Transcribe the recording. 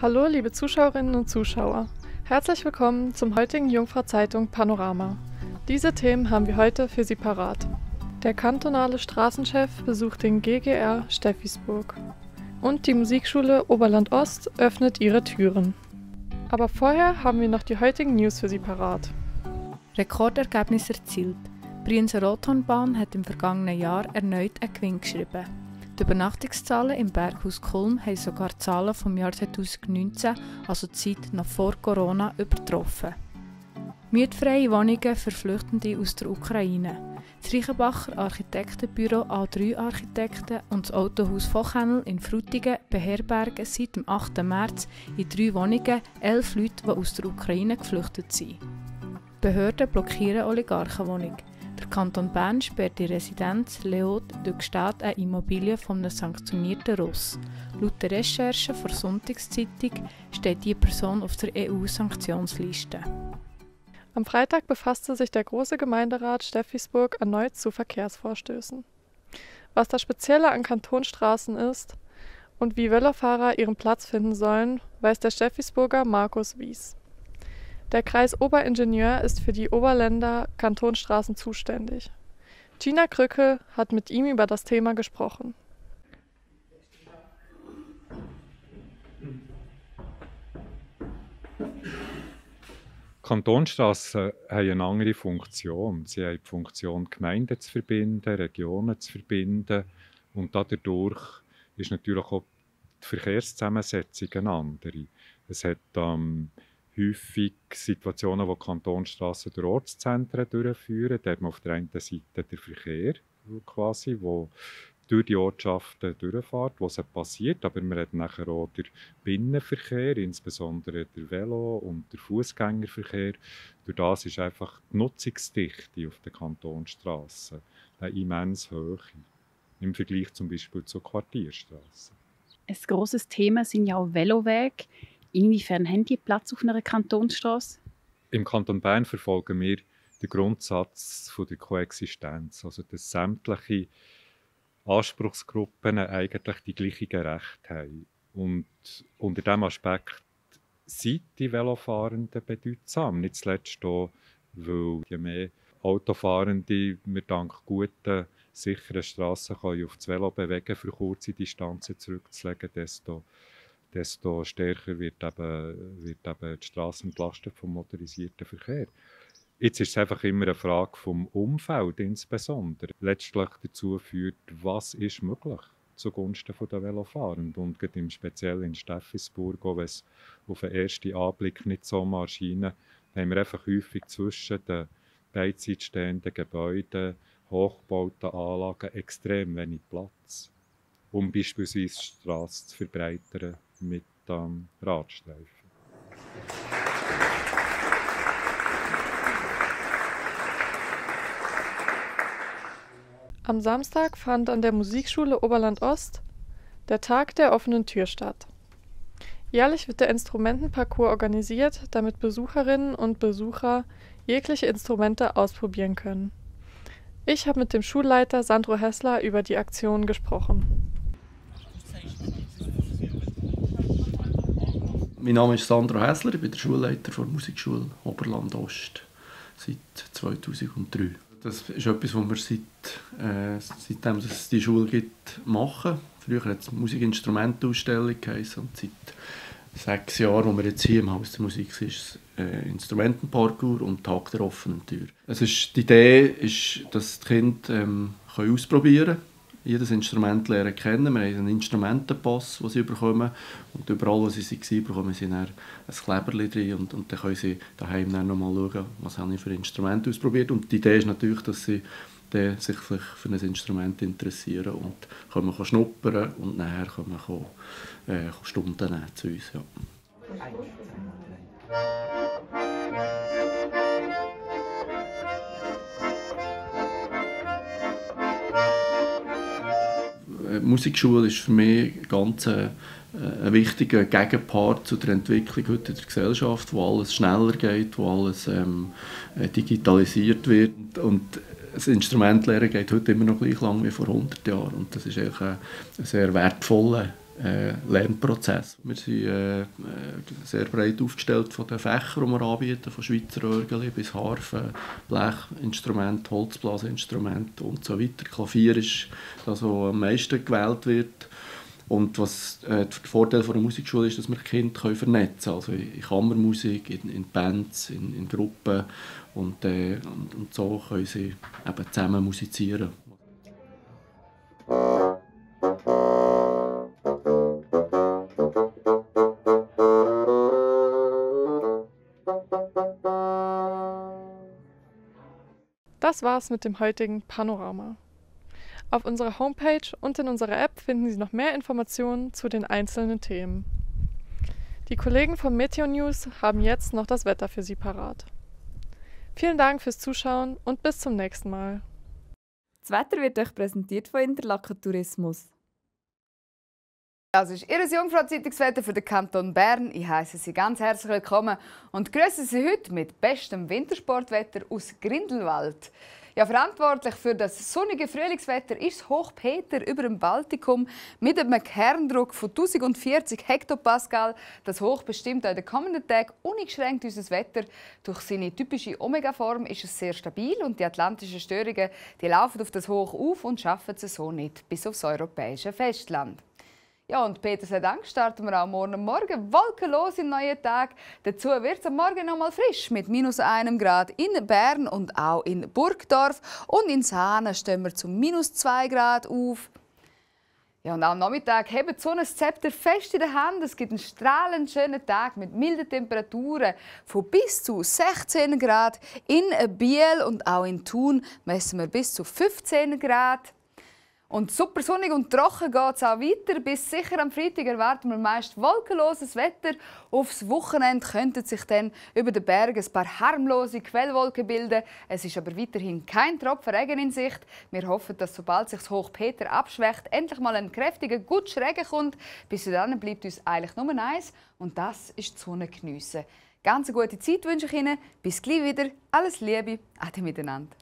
Hallo liebe Zuschauerinnen und Zuschauer, herzlich willkommen zum heutigen Jungfrau-Zeitung Panorama. Diese Themen haben wir heute für Sie parat. Der kantonale Straßenchef besucht den GGR Steffisburg und die Musikschule Oberland-Ost öffnet ihre Türen. Aber vorher haben wir noch die heutigen News für Sie parat. Rekordergebnis erzielt. Die Brienzer Rothornbahn hat im vergangenen Jahr erneut einen Gewinn geschrieben. Die Übernachtungszahlen im Berghaus Kulm haben sogar die Zahlen vom Jahr 2019, also die Zeit noch vor Corona, übertroffen. Mietfreie Wohnungen für Flüchtende aus der Ukraine. Das Reichenbacher Architektenbüro A3 Architekten und das Autohaus Vochhänel in Frutigen beherbergen seit dem 8. März in 3 Wohnungen 11 Leute, die aus der Ukraine geflüchtet sind. Behörden blockieren Oligarchenwohnung. Der Kanton Bern sperrt die Residenz Leod de Gstaad eine Immobilie von einem sanktionierten Russ. Laut der Recherche der Sonntagszeitung steht die Person auf der EU-Sanktionsliste. Am Freitag befasste sich der Große Gemeinderat Steffisburg erneut zu Verkehrsvorstößen. Was das Spezielle an Kantonsstraßen ist und wie Velofahrer ihren Platz finden sollen, weiß der Steffisburger Markus Wies. Der Kreis Oberingenieur ist für die Oberländer Kantonsstraßen zuständig. Gina Krücke hat mit ihm über das Thema gesprochen. Kantonsstrassen haben eine andere Funktion. Sie haben die Funktion, Gemeinden zu verbinden, Regionen zu verbinden. Und dadurch ist natürlich auch die Verkehrszusammensetzung eine andere. Es hat häufig Situationen, wo Kantonsstrassen durch Ortszentren durchführen. Da hat man auf der einen Seite den Verkehr, quasi, wo durch die Ortschaften durchfährt, wo es passiert. Aber man hat nachher auch den Binnenverkehr, insbesondere der Velo- und der Fußgängerverkehr. Durch das ist einfach die Nutzungsdichte auf den Kantonsstrassen immens hoch im Vergleich zum Beispiel zur Quartierstrasse. Ein grosses Thema sind ja auch Velowege. Inwiefern haben die Platz auf einer Kantonsstrasse? Im Kanton Bern verfolgen wir den Grundsatz von der Koexistenz, also dass sämtliche Anspruchsgruppen eigentlich die gleichen Rechte haben. Und unter diesem Aspekt sind die Velofahrenden bedeutsam. Nicht zuletzt auch, weil je mehr Autofahrende wir dank guten, sicheren Strassen auf das Velo bewegen, für kurze Distanzen zurückzulegen, desto stärker wird eben die Straße entlastet vom motorisierten Verkehr. Jetzt ist es einfach immer eine Frage vom Umfeld insbesondere. Letztlich dazu führt, was ist möglich zugunsten der Velofahrenden. Und gerade im Speziellen in Steffisburg, auch wenn es auf den ersten Anblick nicht so mal erscheint, haben wir einfach häufig zwischen den beidseits stehenden Gebäuden, hochgebauten Anlagen extrem wenig Platz, um beispielsweise die Strasse zu verbreitern mit Radstreifen. Am Samstag fand an der Musikschule Oberland-Ost der Tag der offenen Tür statt. Jährlich wird der Instrumentenparcours organisiert, damit Besucherinnen und Besucher jegliche Instrumente ausprobieren können. Ich habe mit dem Schulleiter Sandro Hessler über die Aktion gesprochen. Mein Name ist Sandro Hessler, ich bin der Schulleiter der Musikschule Oberland-Ost seit 2003. Das ist etwas, was wir seitdem es die Schule gibt, machen. Früher hat es Musikinstrumentenausstellung geheißen und seit 6 Jahren, wo wir jetzt hier im Haus der Musik sind, ist es Instrumentenparcours und Tag der offenen Tür. Die Idee ist, dass die Kinder ausprobieren können, jedes Instrument lernen kennen. Wir haben einen Instrumentenpass, den sie bekommen. Und überall, wo sie waren, bekommen sie dann ein Kleberli drin. Und dann können sie daheim dann noch mal schauen, was habe ich für Instrumente ausprobiert. Und die Idee ist natürlich, dass sie sich für ein Instrument interessieren und können schnuppern und nachher können Stunden nehmen zu uns. Ja. Die Musikschule ist für mich ganz ein wichtiger Gegenpart zu der Entwicklung heute in der Gesellschaft, wo alles schneller geht, wo alles digitalisiert wird. Und das Instrumentlernen geht heute immer noch gleich lang wie vor 100 Jahren. Und das ist eigentlich ein sehr wertvoller Lernprozess. Wir sind sehr breit aufgestellt von den Fächern, die wir anbieten, von Schweizer Orgel bis Harfe, Blechinstrumente, Holzblasinstrumente und so weiter. Klavier ist das, was am meisten gewählt wird. Und was der Vorteil der Musikschule ist, dass wir Kinder vernetzen können. Also in Kammermusik, in Bands, in Gruppen. Und so können sie eben zusammen musizieren. Das war's mit dem heutigen Panorama. Auf unserer Homepage und in unserer App finden Sie noch mehr Informationen zu den einzelnen Themen. Die Kollegen vom Meteo News haben jetzt noch das Wetter für Sie parat. Vielen Dank fürs Zuschauen und bis zum nächsten Mal. Das Wetter wird euch präsentiert von Interlaken Tourismus. Das ist Ihr Jungfrau-Zeitungswetter für den Kanton Bern. Ich heiße Sie ganz herzlich willkommen und grüße Sie heute mit bestem Wintersportwetter aus Grindelwald. Ja, verantwortlich für das sonnige Frühlingswetter ist das Hoch Peter über dem Baltikum mit einem Kerndruck von 1040 Hektopascal. Das Hoch bestimmt auch in den kommenden Tagen uneingeschränkt unser Wetter. Durch seine typische Omega-Form ist es sehr stabil und die atlantischen Störungen die laufen auf das Hoch auf und schaffen es so nicht bis aufs europäische Festland. Ja, und Peter sei Dank starten wir auch morgen wolkenlos im neuen Tag. Dazu wird es am Morgen noch mal frisch mit -1 Grad in Bern und auch in Burgdorf. Und in Saanen stehen wir zu -2 Grad auf. Ja, und am Nachmittag haben die Sonne das Zepter fest in der Hand. Es gibt einen strahlend schönen Tag mit milden Temperaturen von bis zu 16 Grad. In Biel und auch in Thun messen wir bis zu 15 Grad. Und super sonnig und trocken geht es auch weiter. Bis sicher am Freitag erwarten wir meist wolkenloses Wetter. Aufs Wochenende könnten sich dann über den Bergen ein paar harmlose Quellwolken bilden. Es ist aber weiterhin kein Tropfen Regen in Sicht. Wir hoffen, dass sobald sich das Hoch Peter abschwächt, endlich mal ein kräftiger Gutsch Regen kommt. Bis dahin bleibt uns eigentlich nur eins und das ist die Sonne geniessen. Ganz eine gute Zeit wünsche ich Ihnen. Bis gleich wieder. Alles Liebe. Ade miteinander.